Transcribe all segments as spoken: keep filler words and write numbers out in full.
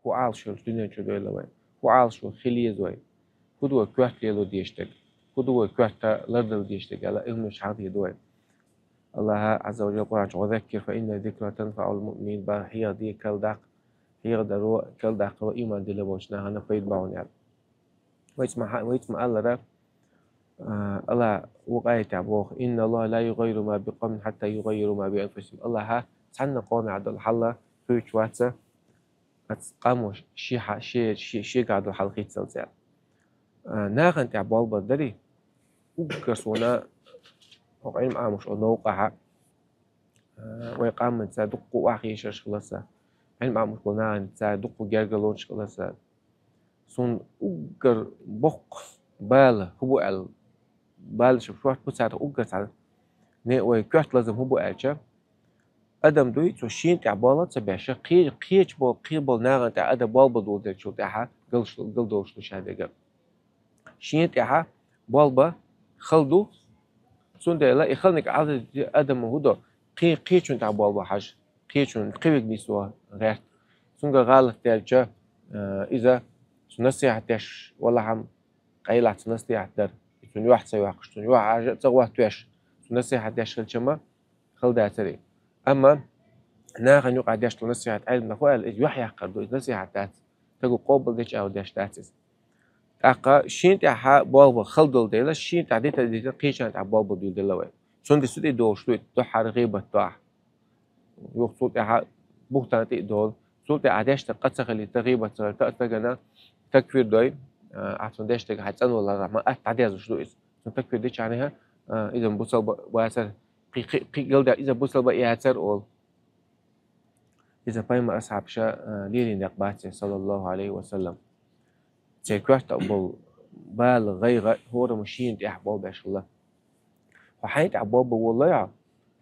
ХӀу Ӏалашо йолча дунен чу дойла вай? ХӀу Ӏалашо хила еза вай? ХӀу ду вай коьрта лело дезаш дерг? ХӀу ду вай коьрта лардала дезаш дерг аьлла, уж хьагӀ дийр ду вай. Аллахьа Ӏазза ва Жалла Къуръан чу: «وذكر فإن الذكرى تنفع المؤمنين», бахьан хьехаде, кара даккха, хьехадаро, кара даккхаро иман диллача наха пайда ба аьнна. Вайца ма хьа-, вайца ма аллара, а, Аллахьа вокх аятехь боху: «إن الله لا يغير ما بقوم حتى يغيروا ما بأنفسهم». Аллахьа цхьанна къомехь долу хьал хьийзош вац, оцу къамо ши хьа-, ши-, ши-, шегахь долу хьал хийццалц аьлла. А, нахана тӀехь болх бар дарий? Уггар суна хӀокху Ӏилма Ӏамош олу новкъахь, а, вайн къамо цара дуккха охьахиънаш хилла сан, Ӏилма Ӏамош болу нахана цара дуккха гергарлонаш хилла сан. Суна уггар боккха бала хӀун бу аьлла, бала шуьга шорта бу царах уггар цхьаъ. Не вай коьрта лазам хӀун бу аьлча, адам дуй, цо шена тӀехь болх ца беш, кхе-, кхечу болу, кхин болу нахана тӀехь адам болх бан долуш дерг чул тӀаьхьа галш-, галдолуш ду ша дерг. Шена тӀехь болх бан хала ду, цундела и халаниг Ӏадат адам хӀун до, кхе-, кхечунна тӀехь болх бан хьажа, кхечунна, кхин верг нисван гӀерта. Цуьнга гӀалат даьлча, а, иза цу насихьат деш валахь-м, къайлахь цу насихьат дар. И цунна юьхь ца йоккхуш, цунна юьхь Ӏажа а ца гӀоттавеш, цу насихьат деш хилча-м хала дацарий. Амма нахана юкъахь деш долу насихьат Ӏилманах ву аьлла, иза юьхь яккхар ду, иза насихьат дац. Стага къобал дечу агӀор деш дац иза. ТӀаккха шена тӀехь болх бан хала долу дела, шена тӀехь дитар дитина, кхечарна тӀехь болх бан дуьйладелла вай. Цундела цу тӀе долуш ду и дуьххьара гӀийбат до ахь. Юха цул тӀаьхьа бухӀтан тӀе а долу. Цул тӀаьхьа деш дерг къа ца хилийта, гӀийбат ца хилийта, а стагана стаг фир дой, а, ахь цунна деш дерг хьан цӀанваларахь, ма атта дӀадезаш ду иза. Цунна стаг фир дичхьана, а, иза бусалба вацара, кхин, кхин, кхин галдаьлла иза бусалба яцара олу. Иза пайхамар асхьабаша, а, лелийна дакъа бац, саллаллаху Ӏалайхи ва саллам. Церан коьрта болу бала, гӀайгӀа, хӀораммо шена тӀехь болх беш хилла. Хьо хьайна тӀехь болх бан воллой хьо,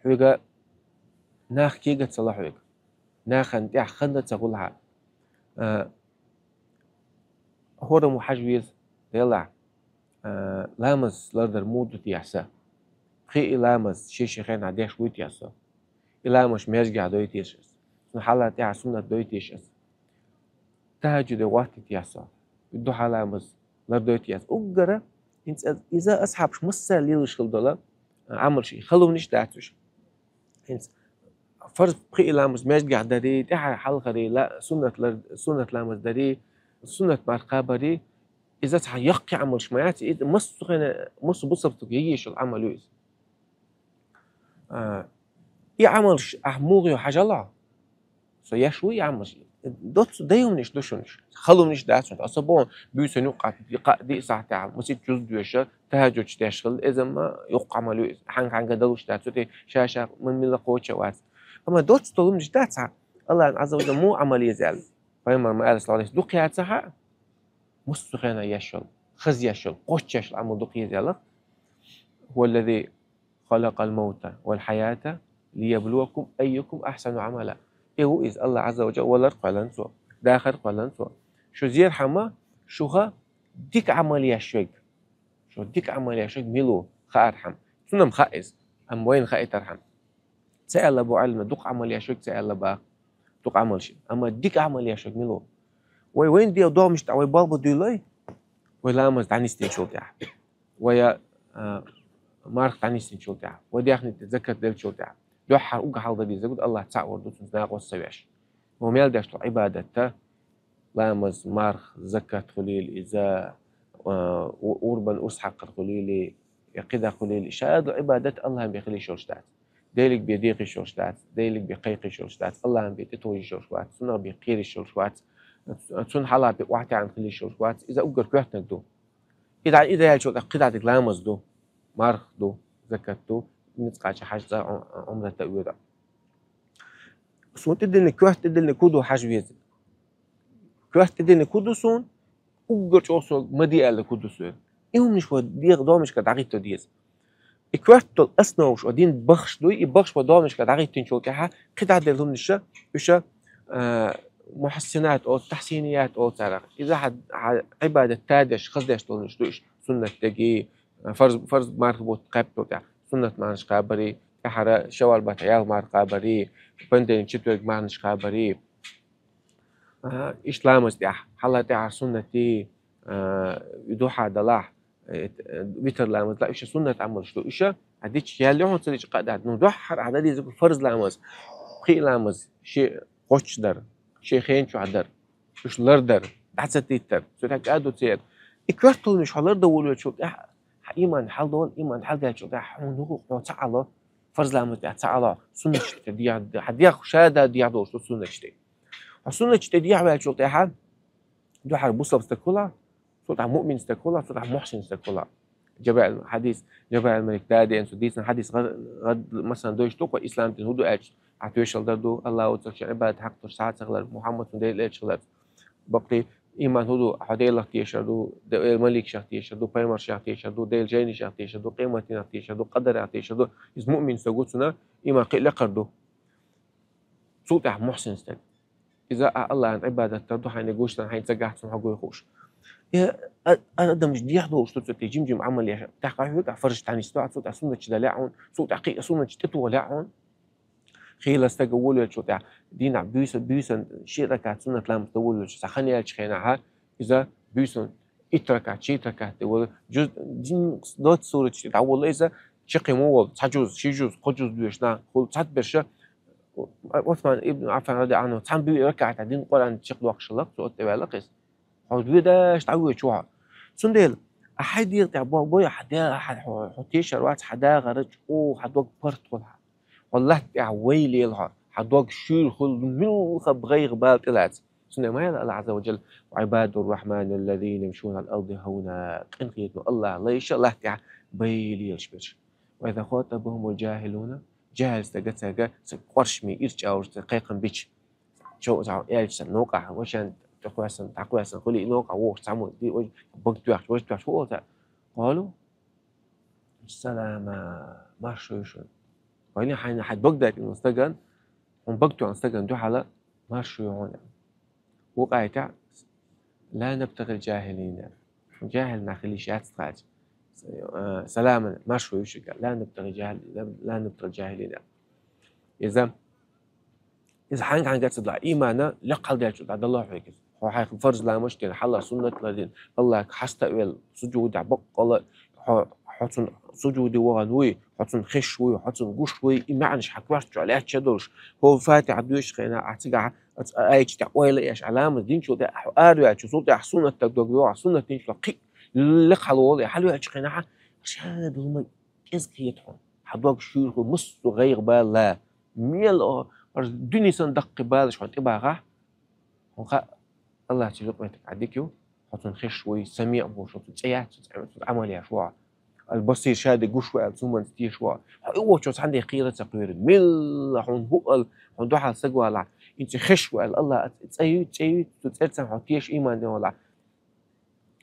хьоьга нах кега ца ло хьоьга. Нахана тӀехь хан дан ца хуьлу хьан. А, хӀораммо хьажа веза, делахь, а, ламаз лардар муха ду техьа сан? Пхи и ламаз шен-шен хенахь деш вуй техьа со? И ламазаш маьждигехь дой теша ас? Цунна хьалха тӀаьхьа суннат дой теша ас? ТахӀажжуде гӀоттий техьа со? Духьа ламаз лардой техьа ас? Уггара, хӀинца иза асхьабаш массара лелаш хила долу, а, Ӏамалш, и халонаш дац уьш. ХӀинца фарз пхи и ламаз маьждигехь дарий, тӀаьхьа хьалхарий, ла-, суннат лар-, суннат ламаз дарий, суннат марха кхабарий, иза цхьа яккхий Ӏамалш ма яц, иза массо а хенахь, массо а бусалба стага ян езаш йолу Ӏамал ю иза. А, и Ӏамалш ахь муха йо хьажал хьо? Со еш ву и Ӏамалш? Доцца дай хӀуманаш ду шуна уьш. Хала хӀуманаш дац шуна. Аса боху, буьйсанна юккъехь кхаа-диъ сахьтехь масийтта жуз доьша, тахӀажжуд деш хила, иза-ма йоккха Ӏамал ю иза. Хьанга-хьанга далуш дац, цу тӀе ша-ша ман мила кхочуш вац. Амма доцца долу хӀуманаш дац хьан, Аллахьан Ӏазза ва Жалла муха Ӏамал еза аьлла. Пайхамар ма аьлла, саллаллаху Ӏалайхи ва саллам, дукха яц хьан, массо а хенахь еш йолу, хаза еш йолу, кхоччуш еш йолу Ӏамал дукха еза аьлла. هو الذي خلق الموت والحياة ليبلوكم أيكم أحسن عملا. И ву иза, Аллахь Ӏазза ва Жалла, валар кхоьллина цо, дахар кхоьллина цо. Шу зерхьама, шуха дика Ӏамал еш верг. Шу дика Ӏамал еш верг мила ву, хаархьама. Цунна-м хаьа иза, амма вайна хаийтархьама. Ца аьлла бу Ӏилманхаша, дукха Ӏамал еш верг ца аьлла баха. Дукха Ӏамал ши. Амма дика Ӏамал еш верг мила ву? Вай вайна дегӀан догӀмашна тӀехь вай болх бан дуьйлой, вай ламаз дӀанисдинчул тӀехь. Вай, а, марха дӀанисдинчул тӀехь. Вай даьхни тӀе закат деллачул тӀехь. Дуьххьара уггар хьалха дан дезарг Аллахь цхьаъ вар ду, цуьнца накъост ца веш. Вай мел деш долу Ӏибадат, ламаз, марха, закат хуьлийла иза, а, у-, урбан урс хьакхар хуьлийла, я кхидӀа хуьлийла, ша долу Ӏибадат Аллахьан бен хила йиш йолуш дац. Делиг бен дехийла йиш йолуш дац, Делиг бен кхайкхийла йиш йолуш дац, Аллахьан бен тӀетовжийла йиш йолуш вац, цунах бен кхерийла йиш йолуш вац, цунна хьалха бен охьатаьӀна хила йиш йолуш вац. Иза уггар коьртаниг ду. И дӀа, и дӀа яьлча кхидӀа дерг ламаз ду, марха ду, закат ду, ницкъ кхача хьажцӀа, Ӏу-, Ӏумрат а оьду. Суна тӀедиллинарг, коьрта тӀедиллинарг хӀун ду хьажа веза? Коьрта тӀедиллинарг хӀун ду суна? Уггар чӀогӀа со ма де аьлларг хӀун ду суна? И хӀуманаш вай дегӀан догӀмашкара дӀахӀитто деза. И коьрта долу основаш, вай дин бахаш дуй, и бахаш вай догӀмашкара дӀахӀиттинчул тӀаьхьа, кхидӀа делла хӀуманаш, уьш, а, мухьассинат олу, тахьсиният олу царах. Иза хьан, хьан Ӏибадат тадеш, хаза деш долу хӀуманаш ду уьш. Суннат дегий, фарз, фарз марха бутт кхаьбначул тӀаьхьа суннат мархаш кхабарий, тӀаьхьара шаввал баттахь ялх марха кхабарий, понедельник, четверг марханаш кхабарий. А, ишта ламаз тӀехь, хьалха тӀехьа суннатий, а, духьа далахь, э, э, витр ламаз ла, уьш суннат Ӏамалш ду. Уьш а дича яьлла хьуна ца дича кхаъ дац. Ну, духьа хьара а дан деза фарз ламаз, пхи ламаз, ши гӀоч дар, ши хен чохь дар, уьш лар дар, дӀа ца титтар, цу тӀехь кӀа ду ца яр. И коьрталнаш хьо лар дан волавелчул тӀехь, хьан иман хьалдолу, иман хьалдаьлчул тӀехь хьуна хӀун хьо ца Ӏало, фарз ламаз тӀехь ца Ӏало, суннаташ тӀе дехьа, хьан дехьа ша да дехьа долуш ду суннаташ тӀе. Хьо суннаташ тӀе дехьа ваьлчул тӀехьа, дуьхьара бусалба стаг хуьлахь, цул тӀехь муъмин стаг хуьлахь, цул тӀехь мухьсин стаг хуьлахь. Джабраил, хьадис, Джабраил малик да деана цу дийцина хьадис гӀар-, гӀар-, масалан, дойш ду, кхо ислам дин хӀун ду аьлча, ахь тоьшалла дар ду, Аллаху цо шен Ӏибадат хьакхтуш, схьа ца хилар, Мухьаммад цуьнан Делан элча хиларца. Баккхий, иман хӀун ду, хьо Делах тешар ду, де-, э, маликашех тешар ду, пайхамаршех тешар ду, Делан жайнашех тешар ду, къематдийнах тешар ду, къадарах тешар ду. Иза муъмин стаг ву, цуьнан иман кхин а лекхар ду. Цул тӀехь мухьсин стаг. Иза а Аллахьан Ӏибадат дар ду, хьайна гуш сан, хьайна ца гахь цунна хьо гой хууш. И а-, а-, адамаш дехьа долуш ду цу тӀе жим-жим Ӏамал еш. ТӀаккха хьоьга а фарзаш тӀанисдо, цул тӀехь суннаташ дале а хьуна, цул тӀехь кхин а суннаташ тӀетоха лаьа хьуна. Хийла стага волавелчул тӀехь, дийнахь буьйса-, буьйсан ши ракаӀат суннат ламаз дан волавелча, цхьа хан яьлча хенахьа, иза буьйсан итт ракаӀат, шийтта ракаӀат де волу, жуз, дин, доцу сураташ тӀе дӀаволла иза, чаккхе ма волу, цхьа жуз, ши жуз, кхо жуз доьшуш нах хуьлу цхьаьна берш. Усман ибн Аффан радиаллаху Ӏанху цхьана буьйса ракаӀатехь дина Къуръан чекхдоккхуш хилла, цо оцу тӀе ваьлла-кх иза. Хьо доьдаш дӀавоьдуш ву хьо. Цундела, а хьайн дегӀа тӀехь бо-, бой хьан да-, хьан, хьо, хьо тешар вац, хьан дагӀара чӀогӀа хьан дог паргӀат хуьлу хьан. Хьо латта тӀехь вай лела хьо, хьан дог шуьйра хуьлу, муьлхха гӀайгӀа-бала тӀелаца. Цундела ма аьлла Аллахь Ӏазза ва Джалла: «وعباد الرحمن الذين يمشون على الأرض هونا». Къинхетаме Аллахьан лайш латта тӀехь бай лелаш берш. «وإذا خاطبهم الجاهلون», жаьхӀал стага цаьрга ца къоршаме ирча чӀаьрца кхайкхам бича. Чо, цхьа аьлча сан новкъахь, вайшинна тӀекхоьссина, дӀакхоьссина хуьлий, и новкъахь вогӀуш цхьаммо, ди, вай, бага тоьхча, вай тоьхча, хӀун олу цара? Къалу: «Салама, марша ю шуна». Вайна хьайна, хьайн дог дайтина стагана, хьуна бага тоьхна стагана дуьхьала марша ю хьуна. Вукху аятехь: «لا نبتغي الجاهلين». Шун жаьхӀал нах хила йиш яц тхаьш. Э, саламан маршо ю шуьга. «لا نبتغي الجاهل-، لا نبتغي الجاهلين». Иза, иза хьанга-хьанга ца дала, имана лекха хьалдаьлча дӀадала хьоьга иза. Хьо хьайх фарз ламазаш дина, хьалха суннат ламазаш дина, Аллахьга хьаста а велла, сужуде баккъала, хьо, хьо цунна сужуде вахана вуй, хьо цунна хезаш вуй, хьо цунна гуш вуй, и маьӀнаш хьан коьрта чохь лаьтташ долуш, хьо Фатихьа доьшучу хенахь, ахь цигахь Аса аьлча тӀехь ойла еш, Ӏаламат динчул тӀехь хьо араваьлча, цул тӀехь суннат даг дог йогӀу, суннат динчул кхин а лекха хьалволу, хьалваьлча хенахь, ша долу ма кӀезиг хета хьуна. Хьан дог шуьйра хуьлу, массо а гӀайгӀа-бала, мел а, хӀара дуьне санна даккхий балаш хьуна тӀебахахь, хьуна хаьа, Аллахьчу юкъаметтиг хьан дика ю, хьо цунна хезаш вуй, самиӀ ву, хьо цунна цӀе яц, цунна Ӏамал еш ву. Аль-Басир ша де гуш ву аьлла, цуьнан тӀе тешаш ву. Хьо и вочо цхьаьна де кхера ца кхоьру. Милла хьуна хӀу аьлла, хьуна дуьхьал саг валахь, хӀинца хезаш ву аьлла, Аллахь, аса цӀе ю, цӀе ю, цу цӀерца хьо теша иман дин валахь.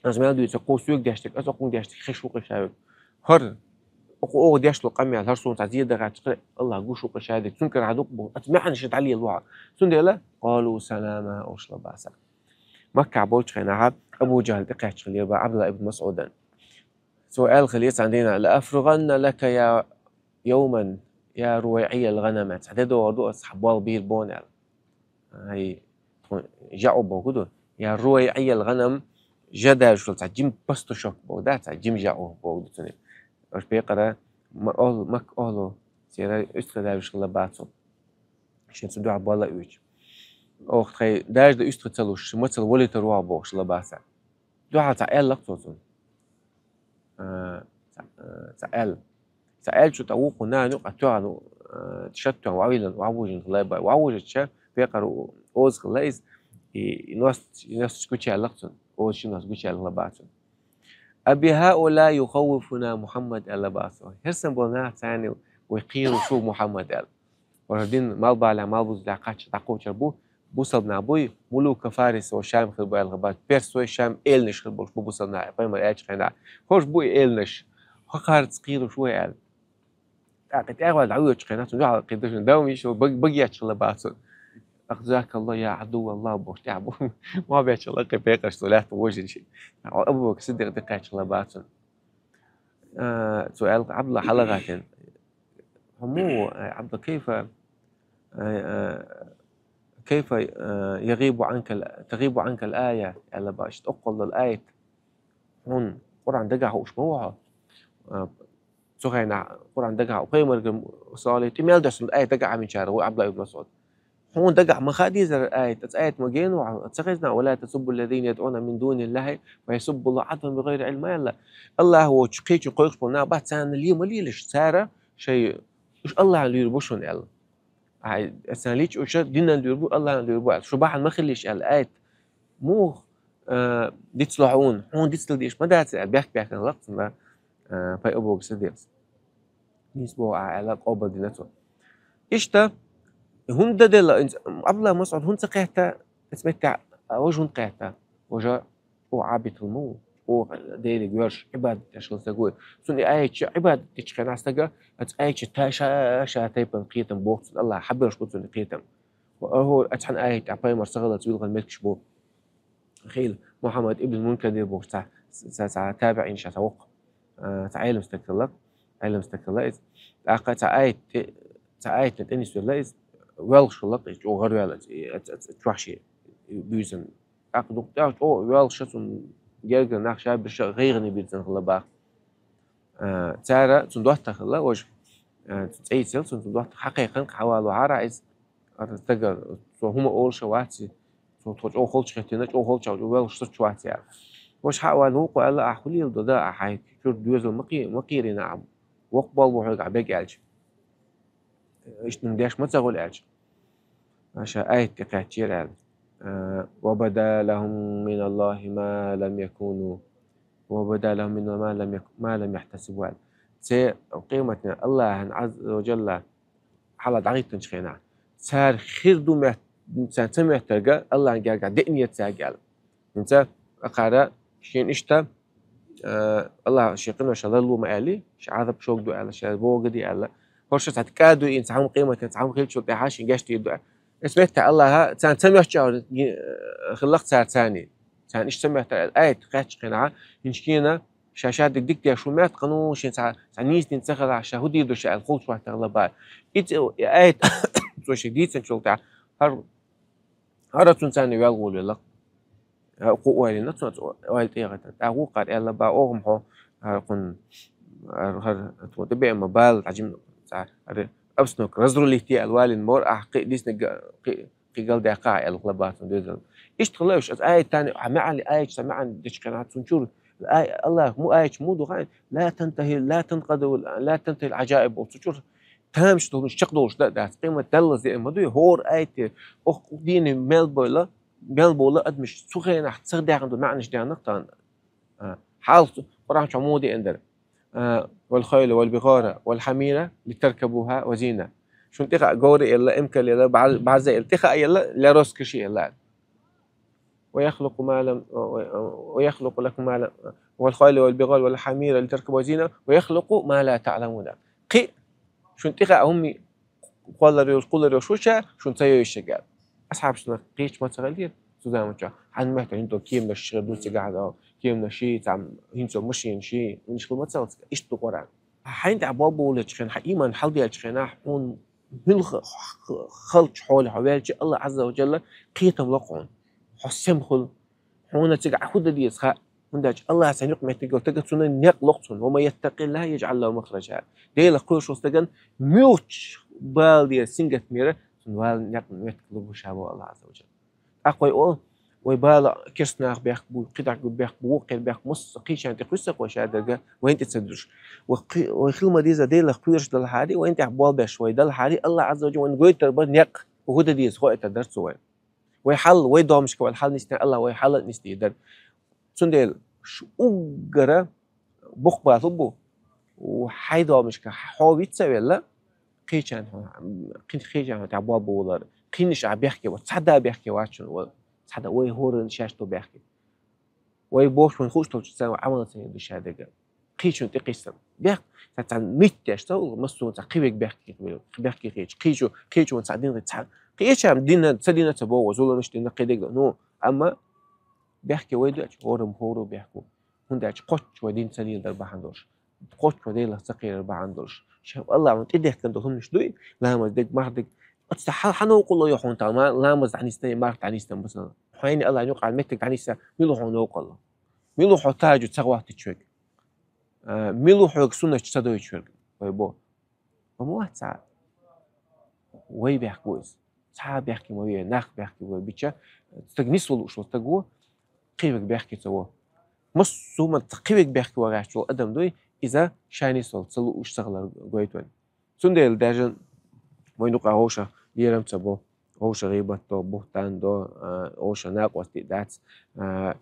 Аса мел дуьйцу, кхо соьга деш дерг, аса кхунга деш дерг хезаш ву-кх ша вуьга. ХӀара, кху оха деш ло къамел, хӀара суна цхьа зен дан гӀерташ, Аллахь гуш ву-кх ша дерг, цуьнан кара хьан дукха бу, аса маьӀнаш дӀалелавахь. Цундела, къалу салама, олуш лабаса. Маккахь болчу хенахь Абу Джахьл тӀекхаьчча хилира бах Ӏабдулла ибн МасӀудан. Цо аьлла хилира цхьана дийнахь: «لأفرغن لك يا يوما يا رويعي الغنم». Цхьа де догӀур ду аса, цхьа болх бийр бу хьуна аьлла. Ай, тхуна жаӀу бохург ду. «يا رويعي الغنم», жа даьллаш волу цхьа жима пастушок бохург да, цхьа жима жаӀу бохург ду цуьнан. Аша бекъара ма-, охьа-, Макка охьа церан уьстагӀий даьллаш хилла бах цо. Шен цу дуьхьа болла а оьцуш. Оха тхайн дажда уьстагӀий ца луш, мацалла валийтар ву хьо бохуш хилла бах цо. Дуьхьал цхьа аьлла-кх цо цунна. А, цхьа, а, цхьа аьлла. Цхьа аьллачул тӀаьхьа вукху нана юкъа тоьхна, а, шатта тоьхна, вовзийна, вовзийна хилла бах. Вовзийча, бекъара оза хилла иза, и, и нос, и нос гучуяьлла-кх цуьнан. Оза ши нос гучуяьлла хилла бах цуьнан. «أبهؤلاء يخوفنا محمد», аьлла бах цо. ХӀара санна болу нах, царна вай кхералуш ву Мухьаммад аьлла. ХӀара дин малбалехь, малбузалехь кхаччалц дӀакхочур бу, бусалба нах буй, мулука Фарис ва Шам хир бу аьлла хабар, персой, Шам эланаш хир болуш бу бусалба нах, пайхамар аьллачу хенахь. ХӀорш бу и эланаш, хӀокхарца кхералуш ву аьлла. ТӀаккха тӀаьхьа ваьлла дӀавоьдучу хенахь, цунна дуьхьал кхин дашна давам йиш йолу баг-, багечхилла бах цунна. «أخزاك الله يا عدو الله», бохуш тӀаьхьа бу. Ма бечхилла кхин пекъарш цо лаьтта вожийна ши. Абу Бакр Сиддикъ тӀекхаьчхилла бах цунна. А, цо аьлла, Ӏабдулла хьалагӀаьттина. «هو مو، آه، عبد كيف، آه، آه، كيف يغيب عنك تغيب عنك الآية аьлла ба, иштта оккхул дола аят хьона Къуръан дагахь хууш ма ву хьо. Цу хенахь Къуръан дагахь хьо, пайхамарга саллаллаху алейхи тӀе мел доссанна аят дагахь Ӏамийначар ву Ӏабдуллахь ибн МасӀуд. Хьона дагахь ма хаа дезара аят, цу аят ма гена ву хьо, ца хезна: ولا تسبوا الذين يدعون من دون الله فيسبوا الله عدوا بغير علم аьлла. АллахӀ воацача кхечунна кхойкхуш бола нах бац, царна ле ма лелаш, цара шоай, уж АллахӀана луьйр бу шуна аьлла. Ай, аса лич уша динан дуьр бу, Аллахьан дуьр бу аьлла. Шу бахьан ма хилиш аьлла, айт. Мух, э, дицло хьуна, хьуна дицло деш ма дац аьлла, бехк-бехкан лакхцна, э, пай обогса дерс. Нийс бо а аьлла, къобал дина цо. Ишта, хӀунда дела, инц-, Абдулла Масъуд хӀунца кхетта, эцметта, а, вож хӀун кхетта, вожа О, Ӏабитал ма ву, о, Деле гуьрш, Ӏибадат деш хила саг ву. Цунна и аятча Ӏибадат дечу хенахь стага, аца аятча та ша, ша тайпан кхетам боху цунна, Аллах хьаберш бу цунна кхетам. Ва ахо, аца хьан аят, а пайхамар сагӀалаца вилгӀан метташ бу. Хил, Мухаммад ибн Мункадир боху ца, ца, ца, табиӀин ша ца воккха. А, ца Ӏелам стаг хилла, Ӏелам стаг хилла иза. ТӀаккха ца аят, ца аятна тӀе нисвелла иза, велхаш хилла, иза чӀогӀа гӀар вела, и, аца, аца, чохь ши, и, буьйсан. ТӀаккха дукха тӀехь чӀогӀа воьлхуш цунна гергара нах ша бирша гӀайгӀане бирзина хилла баха. А, цара цунна доттагӀа хилла, важа, а, цӀе йицъелла цунна, цунна доттагӀа хьакхайкхина, хьавалахьара иза, ара стага, цо хӀума олуш вац и, цо тхо чӀогӀа холчу хеттина, чӀогӀа холчахь чӀогӀа воьлхуш соцуш вац яра. Важа хьа а валла, вукхо аьлла, ахь хӀун леладо да, ахь хьайн чуьра доьзал ма кхе-, ма кхерина ахь, воккха болу бу хьоьга ахь бег аьлча. Иштта деш ма ца гӀур аьлча. Аша аят тӀе кхаьччера аьлла. А, «وبدا لهم من الله ما لم يكونوا، وبدا لهم من الله ما لم يك-، ما لم يحتسبوا» аьлла. Церан къематна Аллахьан Ӏазза ва Джалла хьала дӀахӀиттинчу хенахь, цара хир ду моьт-, царна ца моьттарга Аллахьан гергахь деънера цаьрга аьлла. ХӀинца акхара шен иштта, а, Аллах шен къиноша ларло ма аьлли, ша Ӏазап шога ду аьлла, ша бога ди аьлла. ХӀорша цхьа кӀа ду, ин цхьа хӀума къематан, цхьа хӀума хилчул тӀаьхьа шен гечдийр ду. Эс метта Аллаха царна ца моьттуш а, хилла цара царний. Царна иштта ца моьттар аьлла, аят кхаьччу хенахь, хӀинчу кена, ша ша диг дика деш хӀума моьтту, къану шен цхьа, цхьа нийса дин ца хилахь, ша хӀун дийр ду ша аьлла, хулчу ваттагӀ лаба. И ц-, и аят цо шен дийцинчул тӀаьхьа, хӀара ХӀара цунна царна вел гӀолвелла. Кху ойлина цунца ойла тӀегӀатан. ТӀаккха вукхара аьлла, ба, оха-м хьо, хӀара кхунна, хӀара, хӀара тхо тӀебеа ма бала, тӀаьжим, цхьа, хӀара обстановка разрулить де аьлла валийна ма вара, ахь кхин дисна га-, кхин, кхин галдаьккха ахь аьлла, хила бацун доьзал. Иштта хила уьш, аса аят тани, а маьӀан, аят ца маьӀан дечу хенахь цунна чуьра, ай, Аллах, му аят му ду хаьий, ла тантахи, ла танкъаду, ла тантахи аль-Ӏаджаиб боху цу чуьра. Тамаш долуш, чекхдолуш дан а дац. Къемат даллалц деана ма дуй, хӀора аят, оха дийна мел бойла, мел бовла адамаш цу хенахь ца даьхна ду маьӀнаш даьннах тахана. А, хьалха цу Къуръан чохь муха деана дара? А, «والخيل والبغال والحمير لتركبوها وزينة». Шун тӀе хаьа говр елла, эмкал елла, бӀар-, бӀарзе елла, тӀе хаьа елла, для роскоши елла. «ويخلق ما لم، ويخلق لكم ما لم، والخيل والبغال والحمير لتركبوها زينة، ويخلق ما لا تعلمون». Кхин, шун тӀе хаьа хӀума кхоллар йолуш, кхуллар йолуш ву ша, шун ца йойшиг аьлла. Асхьабашна кхеча ма ца хилира цу заманчохь. Хьан моьтту хӀинца кеманаш ши хир ду цигахь, кеманаш ши, цхьа хӀинца машина ши, хӀинца хила ма ца хилла цигахь. Иштта ду Къуръан. Хьайн тӀехь болх бовлучу хенахь, хьан ийман хьалделчу хенахь, хьуна хӀуьлха халчу хьоле хьо ваьлча, Аллах Ӏазза ва Джалла кхетам ло хьуна. Хьо сема хуьлу. Хьуна цига Ӏа хӀун дан деза хаьа. ХӀунда аьлча Аллах сайн юкъа меттиг йолу стага цунна некъ ло цунна. «ومن يتق الله يجعل له مخرجا». Делах кхоьруш волу стагана муьлхачу бала деза сингаттамера цунна вала некъ меттиг лур бу ша боху Аллах Ӏазза ва Джалла. ТӀаккха вай олу, вай бала керста нах бехк бу, кхидӀа бехк бу, вукхеран бехк, массо а кхечарна тӀе кхуьссу вай ша дерг, вайна тӀе ца дуьллуш. Вай кхи-, вай хила ма деза Делах кхоьруш далахьара, вайна тӀехь болх беш вай далахьара, Аллах Ӏазза ва Джалла вайна гойтар бара некъ, хӀун дан деза хоуьйтур дара цо вайна. Вай хьал, вай домашка вай хьал нисдина, Аллах вай хьал а нисдийр дара. Цундела шу уггара боккха бала хӀун бу? У хьайн домашка хьо виц а велла, кхечарна хьо, кхин кхечарна хьо тӀехь болх бовлар, кхиннаш ахь бехке вац, цхьа да бехке вац шуна вала, цхьа да вай хӀоранна шаьш ду бехке. Вай бохуш вайн хууш долчу царна Ӏамал ца йина ду ша дерг. Кхечунна тӀе кхиссам. Бехк, цхьа, цхьа митта деш ца ву, массо а цхьа кхин вег бехке хилла, бехке хеташ, кхечу, кхечу ван цхьа дин, цхьа, кхечарна дина, ца дина ца боху, зуламаш дина, кхидерг ду. Ну, амма бехке вай ду аьлча, хӀорамма хӀора бехк ву. ХӀунда аьлча кхоччуш вай дин ца леладар бахьана долуш, кхоччуш вай Делах ца кхерар бахьана долуш. Ша Аллах вайна тӀедехкина долу хӀуманаш дуй, ламаз дерг, марх дерг, Оцу хьан хьан новкъарло ю хьуна тахана, ламаз дӀанисдан, марха дӀанисдан басан. Хьайна Аллахьан юкъахь меттиг дӀанисдан, мила хьуна новкъарло? Мила хьо тажу ца гӀоттича вега? А, мила хьоьга суннаташ ца дойтуш верг? Вай бо. Амма вац цхьа. Вай бехк бу иза. Цхьа бехке ма ве, нах бехке вай бича. Стаг нисвала уш ву стаг ву, кхивиг бехке ца ву. Массо хӀуман ца кхивиг бехке вагӀаьчул адам дуй, иза ша нисвала ца лууш ца хилар гойту вайн. Цундела даже вайн дукха гӀовша лерам ца бо, гӀовша гӀийбат до, бухтан до, а, гӀовша накъостий дац, а,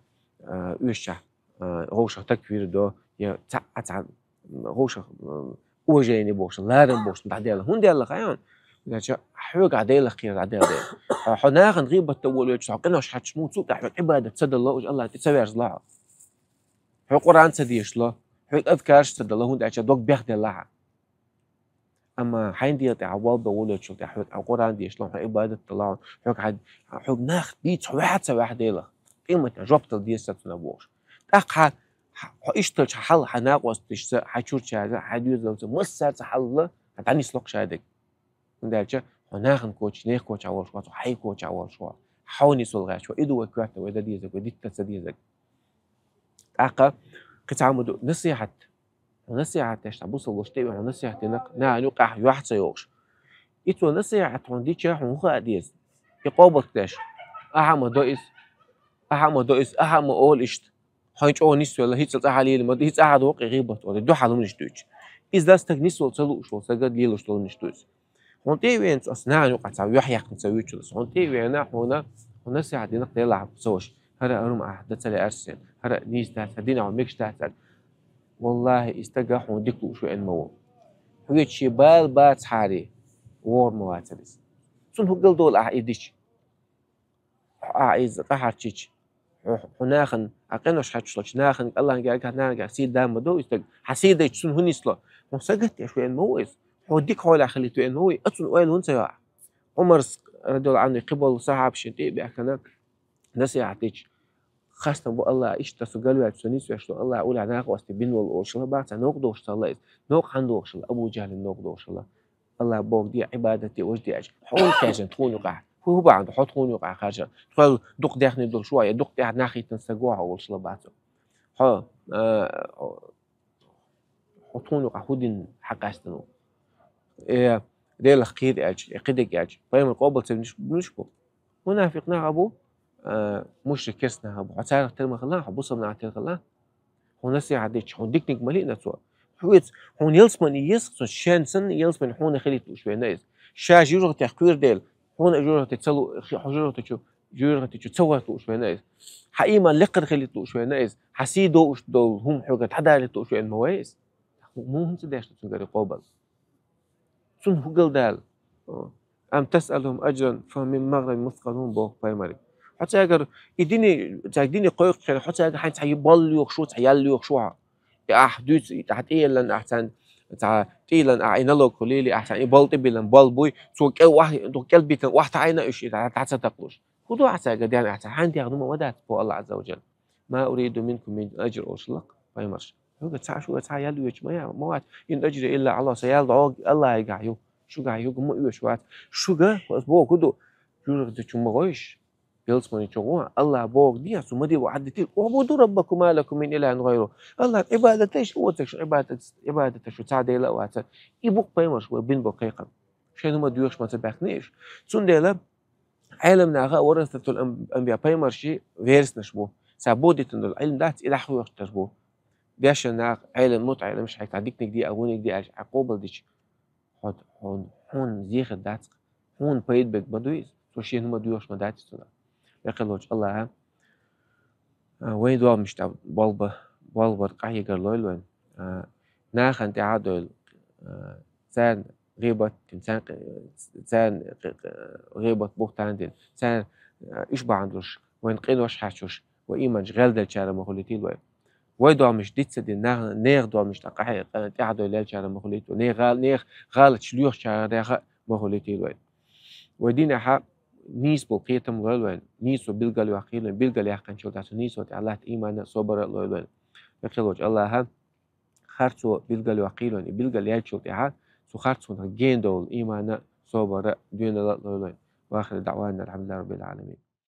а, уьш ча, а, гӀовша такфир до, я цхьа, а, цхьа, гӀовша, м, уважение бохуш, ларам бохуш, дӀаделла. ХӀунда делла хаьий? Значит, хьоьга Делах кхера дӀаделла. Хьо, хьо нахана гӀийбат дан волавелча, хьо къинош хьачу муцу, хьо Ӏибадат ца далла, уж Аллах тӀе ца верзла хьо. Хьо Къуръан ца дешла, хьо адкарш ца далла, хӀунда аьлча дог бехделла хьа. Амма хьайн дела тӀехь болба волочул тӀехь хьоьга хьан Къуръан дешла, хьан Ӏибадат дала, хьоьга хьан, хьоьга нах дийца, хьо ваьхьа ца ваьхьа Делах. Къематна жоп дала деза цунах бохуш. ТӀаккха хьа, хьо ишталча хьал, хьан накъосташца, хьан чурчаьрца, хьан доьзалца, массаьрца хьалла, хьан дӀанислокх шадерг. ХӀунда аьлча хьо нахана коча, нех коча волуш вац, хьо хьайн коча волуш вац. Хьо нисвала гӀерташ вац. И ду вай коьрта, вай дан дезаг, вай дитта ца дезаг. ТӀаккха кхин цхьа хӀума ду, насихьат. Хьо насихьат деш, цхьа бусалба волуш тӀе а веана, хьо насихьат динарг, нахана юкъахь юьхь ца йохуш. И цо насихьат хьуна дича, хьуна хӀун хаа деза? И къобалдеш. Ахьа а ма до иза. Ахьа а ма до иза. Ахьа а ма олу иштта. Хьайн чӀогӀа нисвелла, хӀинца цӀахьа лийла ма ду, хӀинца ахьа доккхий гӀийбат олу. Дуьхьал хӀуманаш дуьйцу. Иза дан стаг нисвала ца лууш волу, стага лелаш долу хӀуманаш ду иза. Хьуна тӀе а веана, аса нахана юкъахь цхьа юьхь яьккхина ца вуьйцуш, хьуна тӀе а веана, хьуна, хьуна насихьат динарг Делахь ца ваша. ХӀара а хӀума ахь дан ца лаьара сен, хӀара а нийса дац, хӀара динехь мегаш дац аьлла. Валлахьи, и стага хьуна дика лууш веана ма ву. Хьоьца шен бала бацахьара, вогӀур ма вацара иза. Цунна хӀун гал долу ахь и дича? Ахь иза къахьарчича, хьо, хьо нахана, ахь къинош хьаьчуш долчу нахана, Аллахьан гергахь, нахана гергахь сий дан ма до и стаг. Хьан сий дайча цунна хӀун нисло? Хьуна сагатдеш веана ма ву иза. Хьо дика хьолехь хилийта веана ма ву и, а цунна ойла хӀунда ца йо ахь? Ӏумарс, радияллахьу Ӏанху, кхиболу сахьабашна тӀе а баьхкина, насихьат дича, хастам бу Аллахь, иштта со галваьлча, со нисвеш ду, Аллахь уллехь накъостий бина волу олуш хилла бац, цхьа новкъа дохуш ца хилла иза. Новкъа хьан дохуш хилла? Абу Джахьлин новкъа дохуш хилла. Аллахь Бога де, Ӏибадат де, важа де аьлча. Хьо хӀунда кхаьчна тхуна юкъахь? ХӀун бахьана ду хьо тхуна юкъахь кхаьчна? Тхол дукха даьхни долуш ву, я дукха тӀаьхьа нах хӀиттина стаг ву хьо олуш хилла бац. Хьо, а, хьо тхуна юкъахь хӀун дина хьан къаьстина ву? Э, Делах кхера аьлча, э, кхидерг аьлча, пайхамар къобал ца винарш бу? Мунафикъ нах а бу, а, мушрик керста нах а бу. Хьо царах тера ма хилла, хьо бусалба нах тера хилла. Хьуна насихьат дича, хьуна диканиг ма лиъна цо. Хьоьца, хьуна ялсамани еза цо, шен санна ялсамани хьуна хилийта лууш веана иза. Ша жуьжахатех кхоьру дела, хьуна жуьжахати ца лу-, хьо жуьжахати чу, жуьжахати чу ца вахта лууш веана иза. Хьан ийман лекхара хилийта лууш веана иза. Хьан сий доуш долу хӀума хьоьга дӀадалийта лууш веана ма вай иза. Муха хӀинца дешна цуьнгара къобал? Цунна хӀун гал дала? Ам тасъалухум аджран фахум мин магърам мусқалун, боху пайхамаре. Хьо цаьргара и дине, цаьрга дине кхойкху хенахь, хьо цаьрга хьайн цхьа болу лоьхуш ву, цхьа ял лоьхуш ву хьо. И ахь дуьйцу, и ахь тӀеяллан, ахь царна цхьа тӀеяллан, ахь и налог хуьлийла, ахь царна и болу тӀебиллан болу буй, цо кӀел охь-, кӀел битан охьатаӀийна уьш, и дӀа-, дӀа ца такхалуш. ХӀун ду ахь цаьрга ден, ахь царна хьайн дегӀ ду ма ма дац боху Аллахь Азза ва Джалла. Ма уриду минкум мин аджр олуш лакха пайхамарш. Хьоьга цхьа, шуьга цхьа ял оьцуш ма я, ма вац. Ин аджри илла Аллах, сан ял дӀогга Аллахьигахь ю. Шуьгахь юга ма оьцуш вац. Шуьга, ас боху ду, жуьжахати чу ма гӀойш. Ялсамани чу гӀо, Аллахь боху дехьа, цу ма де ву Ӏаддитира. Уъбуду раббакум ма лакум мин илахин гӀайру. Аллахь Ӏибадат дайша, оццуг шу Ӏибадат, Ӏибадаташ шу цхьа Дела а вац. И бу-кх пайхамарш вай бина бо кхайкхам. Шайн хӀума доьхуш ма ца баьхкина уьш. Цундела Ӏелам наха варасатул ам-, анбия, пайхамарши вераснаш бу. Ца бодитан долу Ӏилм дац, и дӀахоьхуш дерш бу. Дешан нах, Ӏелам, мутаӀелам шайта диканиг де, а гӀуниг де аьлча, Ӏа къобал дича. Хьо, хьо, хьуна зехар дац, хьуна пайда бег ма ду иза, цо шен хӀума доьхуш ма дац цунах. Векхалочу Аллахьа, а, вайн догӀмашта болба-, болбар къахьегар лойла вайн. А, нахана тӀаьхьа а дойла, а, царна гӀийбат дина, царна, царна гӀийбат, бухтан дина, царна, а, уьш бахьана долуш, вайн къинош хьаьчуш, вай ийманчу гӀелделлачара ма хуьлийтийла вай. Вай догӀмаш диц ца дина, нах-, нехан догӀмаш тӀе къахье-, тӀаьхьа дойла леллачара ма хуьлийтийла вай. Нехан гӀал-, нехан гӀалаташ лоьхучара ма хуьлийтийла вай. Вай динехьа нийса болу кхетам лойла вайн, нийсо билгал йоккхийла вайн, билгал яьккхинчул тӀаьхьа цу нийсо тӀехь латта ийман а, собар а лойла вайн. Векхалочу Аллахьа харцо билгал йоккхийла вайн, и билгал яьллачул тӀаьхьа цу харцонах гена довла ийман а, тобара дуьненал а лойла. وآخر دعوانا أن الحمد لله رب العالمين.